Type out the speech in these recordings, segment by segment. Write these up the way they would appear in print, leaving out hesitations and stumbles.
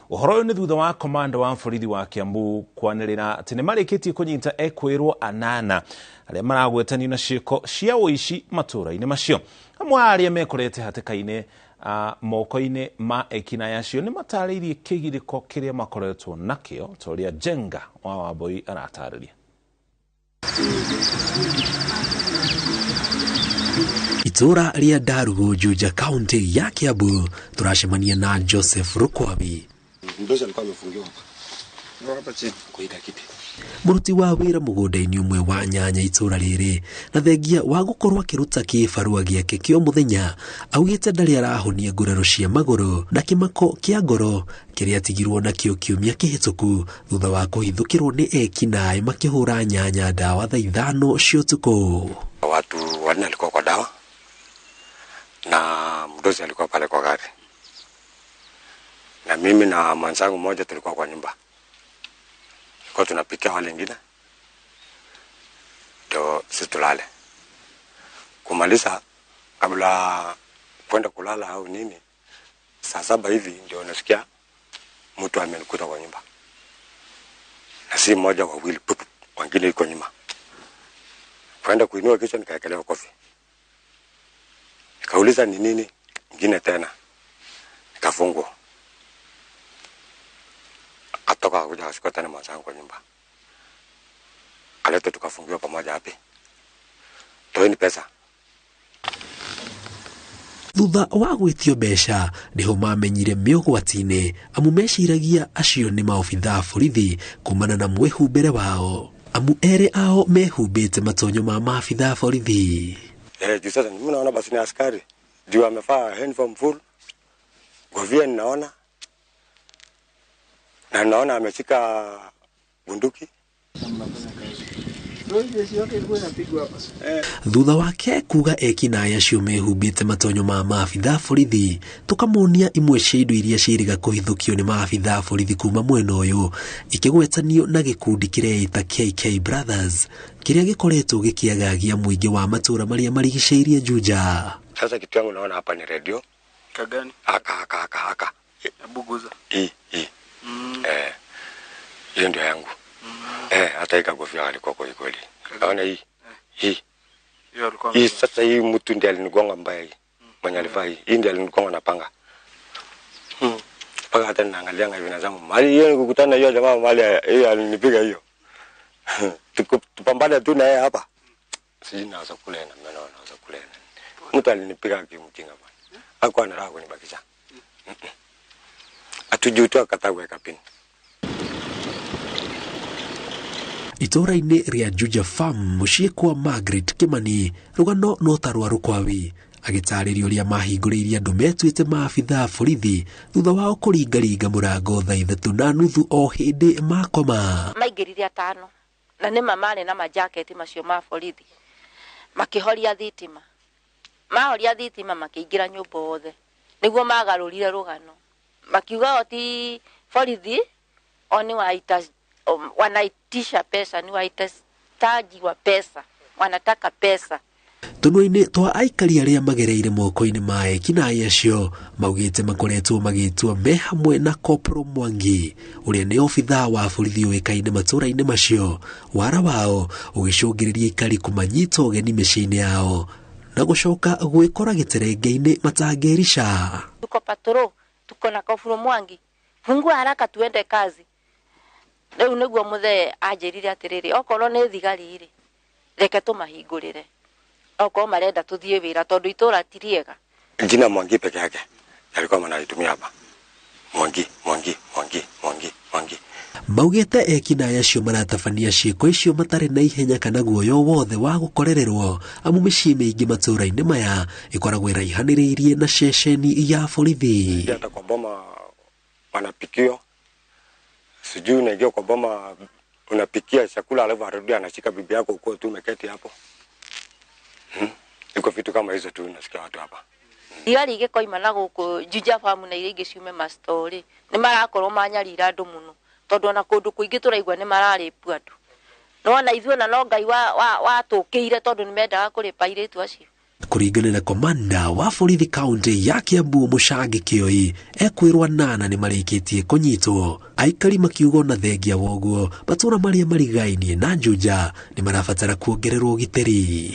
Ũhoro ũyũ nĩ thutha wa komanda wa borithi wa Kiambu kwanĩrĩra atĩ nĩ marĩkĩtie kũnyita ekwĩrwo anana arĩa maragwetanio na ciĩko cia ũici matũũra-inĩ macio. Amwe a arĩa mekorete hatĩka-inĩ moko-inĩ ma ekinaĩ acio nĩ matarĩirie kĩgirĩko kĩrĩa makoretwo nakĩo ta ũrĩa Njenga wa Wambui aratarĩria. Itũũra rĩa Ndarugu, Juja, kaunti ya Kiambu, tũracemania na Joseph Rukwabi. Mdosi alikuwa amefungiwa hapa. Hapa chini kwa ile kiti. Mũruti wa wĩra mũgũnda-inĩ ũmwe wa nyanya itũũra rĩrĩ, na thengia wa gũkorwo akĩruta kĩbarũa gĩake kĩa o mũthenya, augĩte ndarĩ arahonia nguraro cia magũrũ na kĩmako kĩa ngoro kĩrĩa atigirwo nakĩo kiumia kĩhĩtũku thutha wa kũhithũkĩrwo nĩ ekinaĩ makĩhũra nyanya ndawa thaa 5 cia ũtukũ. Watu wanne walikuwa kwa dawa na mdosi alikuwa pale kwa gari, na mimi na mwenzangu mmoja tulikuwa kwa nyumba, tulikuwa tunapikia wale wengine ndio sisi tulale. Kumaliza kabla kwenda kulala au nini, saa 7 hivi ndio nasikia mtu amenikuta kwa nyumba, na si mmoja, wawili, pupu, wengine yuko nyuma. Kwenda kuinua kichwa nikaekelewa kofi, nikauliza ni nini, mwingine tena nikafungwa. Akatoka akakuja akashika tena mwenzangu kwa nyumba, alete tukafungiwa pamoja. Hapi toeni pesa. Thutha wa gwĩtio mbeca nĩho mamenyire mĩũgwati-inĩ, amu meciragia acio nĩ maobithaa a borithi kumana na mwĩhumbĩre wao, amu erĩ ao mehumbĩte matonyo ma maabithaa a borithi. Juu sasa mimi naona basi ni askari juu amevaa uniform full, kofia ninaona, na naona ameshika bunduki. Thutha wake kuga ekinaĩ acio mehumbĩte matonyo ma maabithaa a borithi, tũkamonia imwe cia indo iria ciĩrĩga kũhithũkio nĩ maabithaa a borithi kuma mwena ũyũ, ikĩgwetanio na gĩkundi kĩreĩta KK Brothers kĩrĩa gĩkoretwo gĩkĩagagia mũingĩ wa matũũra marĩa marigicĩirie Juja. Sasa kitu yangu naona hapa ni radio. Kagani? Aka, aka, aka, aka. Hebu guza. Hii, hii. Hiyo ndio yangu. Hata hii kofia alikuwa kwa kweli. Naona hii. Hii. Hiyo alikuwa Hii amevaa. sasa hii mtu ndiye alinigonga mbaya hii. Mwenye alivaa hii. Hii ndiye alinigonga na panga. Paka hata ninaangalia hivi nazama. Mali hiyo nikukutana na hiyo jamaa mali hiyo alinipiga hiyo. Tupambane tu na yeye hapa. Sijui naweza kula na mimi naweza kula. Mtu alinipiga kimjinga bwana. Hakuwa na raha kunibakisha. Atujutua akataka kuweka pin. Itũũra-inĩ rĩa Juja Farm mũciĩ kwa Margaret Kimani, rũgano no ta rwa Rukwawi, agĩtarĩria ũrĩa mahingũrĩirie andũ metuĩte maabithaa a borithi thutha wao kũringaringa mũrango thaa 3:30 o hĩndĩ makoma. Maingĩrire 5 na nĩma marĩ na majaketi macio ma borithi, makĩhoria thitima, mahoria thitima makĩingĩra nyũmba othe, nĩguo magarũrire rũgano, makiuga o ti borithi o nĩ waita, wanaitisha pesa, ni waitaji wa pesa, wanataka pesa. Tũnua-inĩ twa aikari arĩa magereire moko-inĩ ma ekinaĩ acio maugĩte makoretwo magĩtua me hamwe na Kopro Mwangi ũrĩa nĩ obithaa wa borithi ũĩkaine matũũra-inĩ macio, wara wao ũgĩcũngĩrĩria aikari kũmanyita ũgeni mĩciĩ-inĩ yao na gũcoka gwĩkora gĩterenge-inĩ matangĩrica. Tuko patrol, tuko na Kopro Mwangi, fungua haraka tuende kazi. Rĩu nĩguo mũthee anjĩrire atĩrĩrĩ, okorwo nĩ thigari rĩ, reke tũmahingũrĩre, okorwo marenda tũthiĩ wĩra tondũ itũũra ti rĩega. Jina Mwangi peke yake alikuwa anaitumia hapa. Mwangi, Mwangi, Mwangi, Mwangi, Mwangi. Maugĩte ekinaĩ acio maratabania ciĩko icio matarĩ na ihenya kana guoya o wothe wa gũkorererwo, amu mĩciĩ mĩingĩ matũũra-inĩ maya ĩkoragwo ĩraihanĩrĩirie na ceceni ya borithi. Hata kwa boma wanapikiwa, sijui unaingia kwa boma unapikia chakula alafu arudi anashika bibi yako uko tu umeketi hapo. Iko vitu kama hizo tu nasikia watu hapa. Thigari igĩkoima na gũkũ Juja Farm na iria ingĩ ciume mastori, nĩ marakorwo manyarira andũ mũno, tondũ ona kũndũ kũingĩ tũraigua nĩ mararĩpu andũ. No ona ithuĩ ona no Ngai watũkĩire tondũ nĩ mendaga kũrĩpa airĩtu acio. Kũringana na komanda wa borithi kaunti ya Kiambu Mũcangi Kĩoi, ekwĩrwo 8 nĩ marĩkĩtie kũnyitwo. Aikari makiuga ona thengia woguo matũra marĩa marigainie na Juja nĩ marabatara kuongererwo ũgitĩri.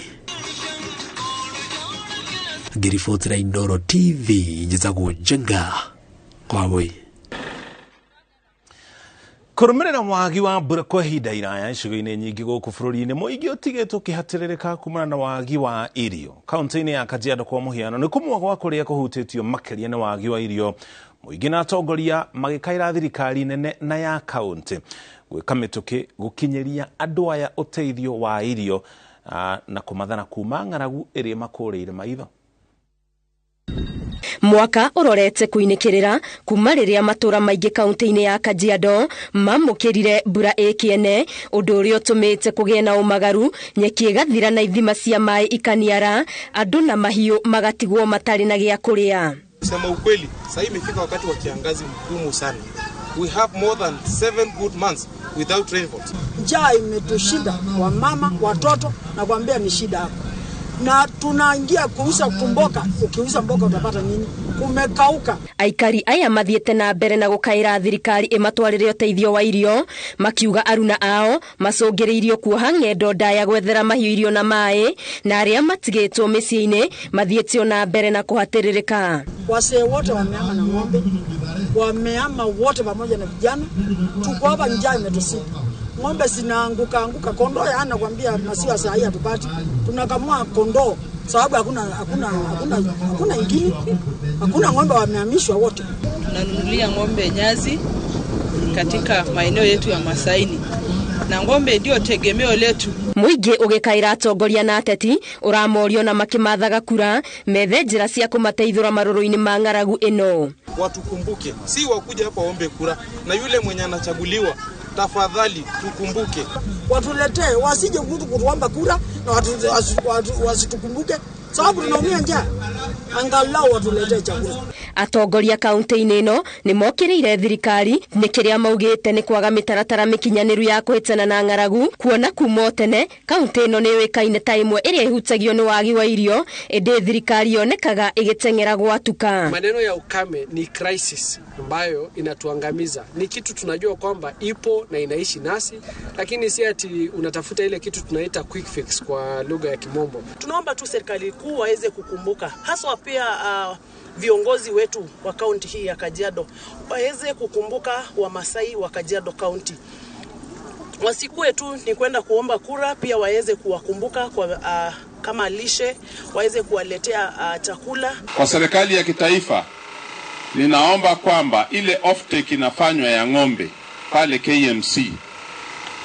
Ngĩribotera Inooro TV, njĩtagwo Njenga Wawoi. Kũrũmĩrĩra wagi wa mbura kwa ihinda iraya icigo-inĩ nyingĩ gũkũ bũrũri-inĩ, mũingĩ ũtigĩtwo ũkĩhatĩrĩrĩka kumana na wagi wa irio. Kaunti-inĩ ya Kajiado kwa mũhiano, nĩ kũmwe gwa kũrĩa kũhutĩtio makĩria nĩ wagi wa irio. Mũingĩ na atongoria magĩkaĩra thirikari nene na ya kaunti gwĩka mĩtũkĩ gũkinyĩria andũ aya ũteithio wa irio na kũmathara kuma ng'aragu ĩrĩa makũrĩire maitho. Mwaka urorete kuinikirira kuma riria matura maingi kaunti-ini ya Kajiado mamukirire mbura ĩkĩene, undu uria utumite kugie na umagaru, nyeki ĩgathira na ithima cia mai ikaniara, andu na mahiũ magatigwo matari na gĩa kuria. Kusema ukweli, sasa imefika wakati wa kiangazi mgumu sana. We have more than 7 good months without rainfall. Njaa imetushinda, wamama, watoto, na kuambia ni shida hapa. Na tunaingia kuuza mboka, ukiuza mboka utapata nini? Kumekauka. Aikari aya mathiete na mbere na gukaira thirikari imatwarire uteithio wa irio, makiuga aruna ao macũngĩrĩirio kuoha ng'endo ndaya gwethera mahiũ irio na maĩ, na arĩa matigĩtwo mĩciĩ-inĩ mathiĩte na mbere na kũhatĩrĩrĩka. Wasee wote wameama na ng'ombe, wameama wote pamoja na vijana. Tuko hapa, njaa imetusika. Ng'ombe zinaanguka anguka, kondoo yana kwambia maziwa saa hii hatupati. Tunakamua kondoo sababu hakuna ingine, hakuna ng'ombe, wamehamishwa wote. Tunanunulia ng'ombe nyazi katika maeneo yetu ya Masaini, na ng'ombe ndio tegemeo letu. Mũingĩ ũgĩkaĩra atongoria na ateti ũramorio na makĩmathaga kura methe njĩra cia kũmateithũra marũrũ-inĩ ma ng'aragu ĩno. Watukumbuke, si wakuja hapa waombe kura, na yule mwenye anachaguliwa tafadhali tukumbuke. Watuletee, wasije kutuomba kura na wasitukumbuke sababu tunaumia njaa. Angalau watuletee chakula. Atongoria kaunti-inĩ ĩno nĩ mokĩrĩire thirikari nĩ kĩrĩa maugĩte nĩ kwaga mĩtaratara mĩkinyanĩru ya kũhĩtana na ng'aragu, kuona kuma tene kaunti ĩno nĩ yũĩkaine ta ĩmwe ĩrĩa ĩhutagio nĩ wagi wa irio, ĩndĩ thirikari yonekaga ĩgĩteng'era gwatuka. Maneno ya ukame ni crisis ambayo inatuangamiza. Ni kitu tunajua kwamba ipo na inaishi nasi, lakini si ati unatafuta ile kitu tunaita quick fix kwa lugha ya Kimombo. Tunaomba tu serikali kuu waweze kukumbuka, haswa pia viongozi wetu wa kaunti hii ya Kajiado waweze kukumbuka Wamasai wa Kajiado County. Wasikue tu ni kwenda kuomba kura, pia waweze kuwakumbuka kwa kama lishe, waweze kuwaletea chakula. Kwa serikali ya kitaifa ninaomba kwamba ile offtake inafanywa ya ng'ombe pale KMC,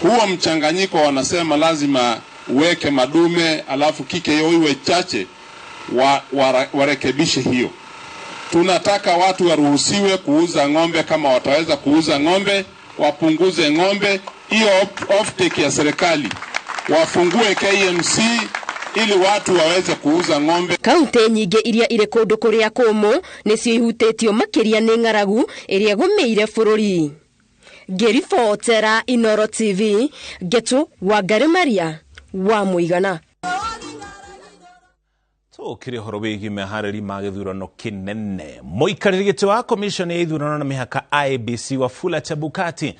huo mchanganyiko wanasema lazima uweke madume alafu kike iwe chache, warekebishe hiyo. Tunataka watu waruhusiwe kuuza ng'ombe kama wataweza kuuza ng'ombe, wapunguze ng'ombe. Hiyo offtake ya serikali wafungue KMC ili watu waweze kuuza ng'ombe. Kaunti nyingĩ iria irĩ kũndũ kũrĩa kũmũ nĩcio ihutĩtio makĩria nĩ ng'aragu ĩrĩa ĩgũmĩire bũrũri. Ngĩribotera Inooro TV, Ngetu Wangari Maria wa Mũigana. Tũkĩrĩ ũhoro wĩgiĩ meharĩri ma gĩthurano kĩnene. Mũikarĩri gĩtĩ wa commission ya ithurano na mĩhaka IEBC Wafula Chebukati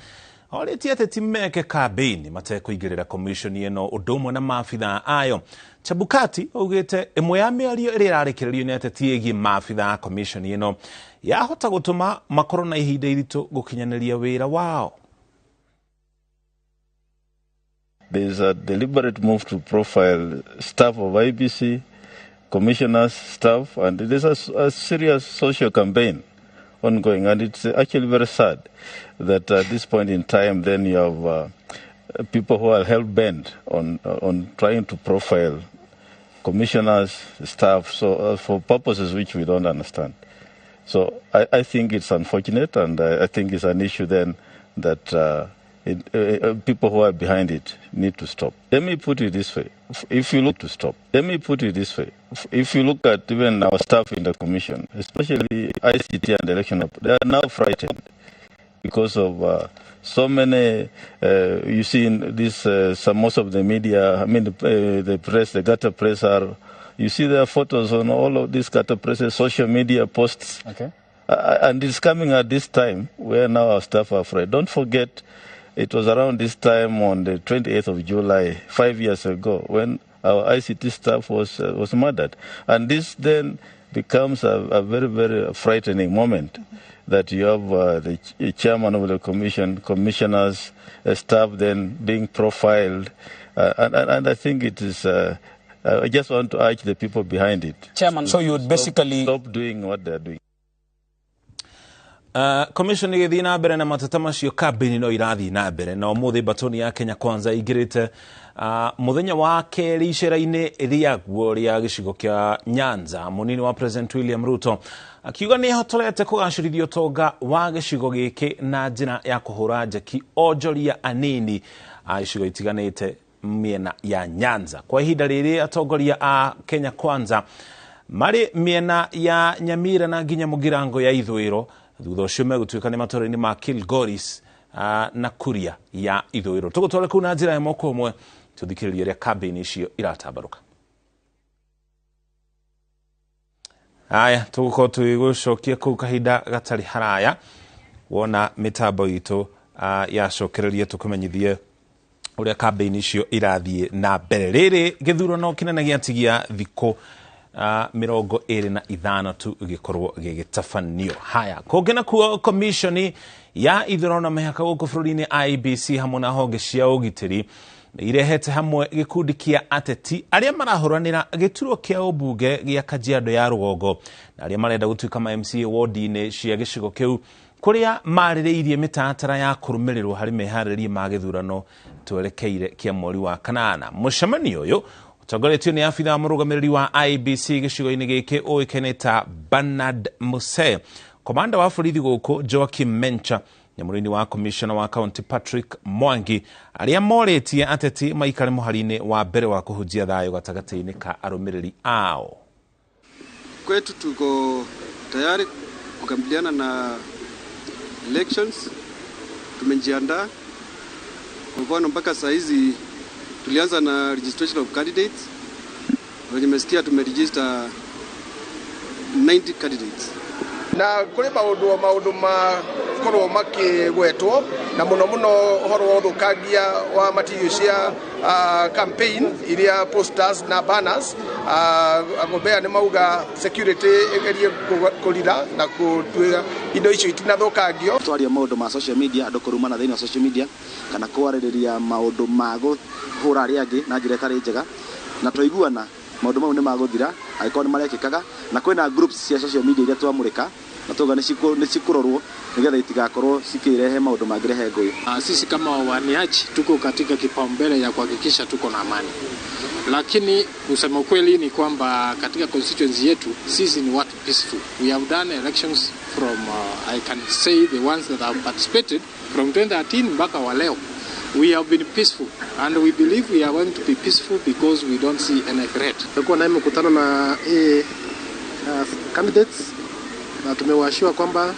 orĩtie ateti meke kambĩini matekũingĩrĩra commission ĩno ũndũ ũmwe na maabithaa ayo. Chebukati augĩte ĩmwe ya mĩario ĩrĩa ĩrarekererio nĩ ateti ĩgiĩ maabithaa a commission ĩno yahota gũtũma makorwo na ihinda iritũ gũkinyanĩria wĩra wao. There is a deliberate move to profile staff of IEBC, commissioners, staff, and there's a serious social campaign ongoing, and it's actually very sad that at this point in time then you have people who are hell-bent on trying to profile commissioners, staff, so for purposes which we don't understand. So I think it's unfortunate, and I think it's an issue then that people who are behind it need to stop. Let me put it this way. If you look to stop, let me put it this way. If you look at even our staff in the commission, especially ICT and election, they are now frightened because of so many, you see in this, some most of the media, I mean the press, the gutter press are You see their photos on all of these Kato presses, social media posts. Okay. And it's coming at this time where now our staff are afraid. Don't forget, it was around this time on the 28th of July, 5 years ago, when our ICT staff was murdered. And this then becomes a very, very frightening moment, that you have the chairman of the commission, commissioners, staff then being profiled. And I think it is... I just want to urge the people behind it. Chairman, so you would basically... Stop doing what they're doing. Commission igĩthiĩ na mbere na mateta macio, kambĩini no irathiĩ na mbere na ũmũthĩ mbatoni ya Kenya Kwanza ingĩrĩte mũthenya wa kerĩ icera-inĩ rĩaguo rĩa gĩcigo kĩa Nyanza. Mũnini wa President William Ruto akiuga nĩ ehotorete kũgacĩrithia ũtonga wa gĩcigo gĩkĩ na njĩra ya kũhũra njeki onjoria anini a icigo itiganĩte mĩena ya Nyanza. Kwa ihinda rĩrĩ atongoria a Kenya Kwanza marĩ mĩena ya Nyamira na nginya Mũgirango ya ithũĩro, thutha ũcio megũtuĩka nĩ matũũra-inĩ ma Kilgoris na Kuria ya ithũĩro. Tũgũtware kũu na njĩra ĩmwe kwa ĩmwe tũthikĩrĩrie ũrĩa kambĩini icio iratambarũka. Haya, tũgũkorwo tũgĩgũcokia kũu kahinda gatarĩ haraya wona mĩtambo itũ yacokereria tũkũmenyithie ũrĩa kambĩini icio irathiĩ na mbere. Rĩrĩ gĩthurano kĩnene gĩatigia thikũ 25 tu gĩkorwo gĩgĩtabanio. Haya, kũngĩ nakuo commission ya ithurano na mĩhaka gũkũ bũrũri-inĩ IEBC hamwe na honge cia ũgitĩri irehete hamwe gĩkundi kĩa ateti arĩa marahũranĩra gĩturwa kĩa ũmbunge gĩa Kajiado ya rũgongo na arĩa marenda gũtuĩka ma MCA ward-inĩ cia gĩcigo kĩu, kũrĩa marĩrĩirie mĩtaratara ya kũrũmĩrĩrwo harĩ meharĩrĩria ma gĩthurano twerekeire kĩa mweri wa kanana. Mũcemanio ũyũ ũtongoretio nĩ abithaa mũrũgamĩrĩri wa IEBC gĩcigo-inĩ gĩkĩ ũĩkaine ta Bernard Muse, komanda wa borithi gũkũ Joachim Mencha, na mũrĩini wa commissioner wa county Patrick Mwangi, arĩa morĩtie ateti maikare mũhari-inĩ wa mbere wa kũhunjia thayũ gatagatĩ-inĩ ka arũmĩrĩri ao. Kwetu tuko tayari kukabiliana na elections, tumejiandaa. Kwa mfano mpaka saa hizi tulianza na registration of candidates. Wenye nimesikia tumeregister 90 candidates. Na kuri maundu makorwo makigwetwo na muno muno uhoro wa uthukangia wa material cia campaign iria posters na banners. Agombea ni mauga security igerie kurira na kutuira indo icio itinathukangio. Twaria maundu ma social media, andu kurumana thiini wa social media kana kwarĩrĩria maundu ma guhura aria angi na njĩra ĩtarĩ njega, na twaiguana maundu mau nĩ magũthira angĩkorwo nĩ marekĩkaga, na kwĩna groups cia social media iria twamũrĩka na tuga nĩ cikũrorwo nĩgetha itigakorwo cikirehe maundu mangĩrehe ngũĩ. Sisi kama wawaniaji tuko katika kipaumbele ya kuhakikisha tuko na amani, lakini kusema ukweli ni kwamba katika constituency yetu sisi ni watu peaceful. We have done elections from I can say the ones that have participated from 2013 mpaka wa leo. We have been peaceful and we believe we are going to be peaceful because we don't see any threat. Tulikuwa na mkutano na candidates na tumewashiwa kwamba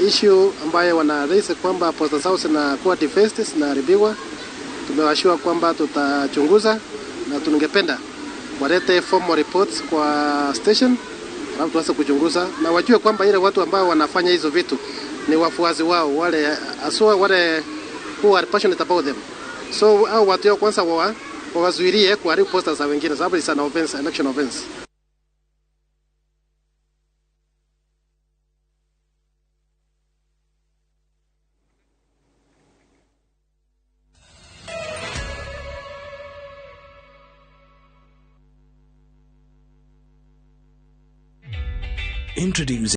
issue ambayo wana raise kwamba poster zao zinakuwa defaced, zinaharibiwa. Tumewashiwa kwamba tutachunguza na tungependa walete formal reports kwa station alafu tuanze kuchunguza, na wajue kwamba ile watu ambao wanafanya hizo vitu ni wafuasi wao, wale aswa wale who are passionate about them. So hao watu wao kwanza wawazuilie kuharibu posters za wengine, sababu it's an offense, election offense. Introducing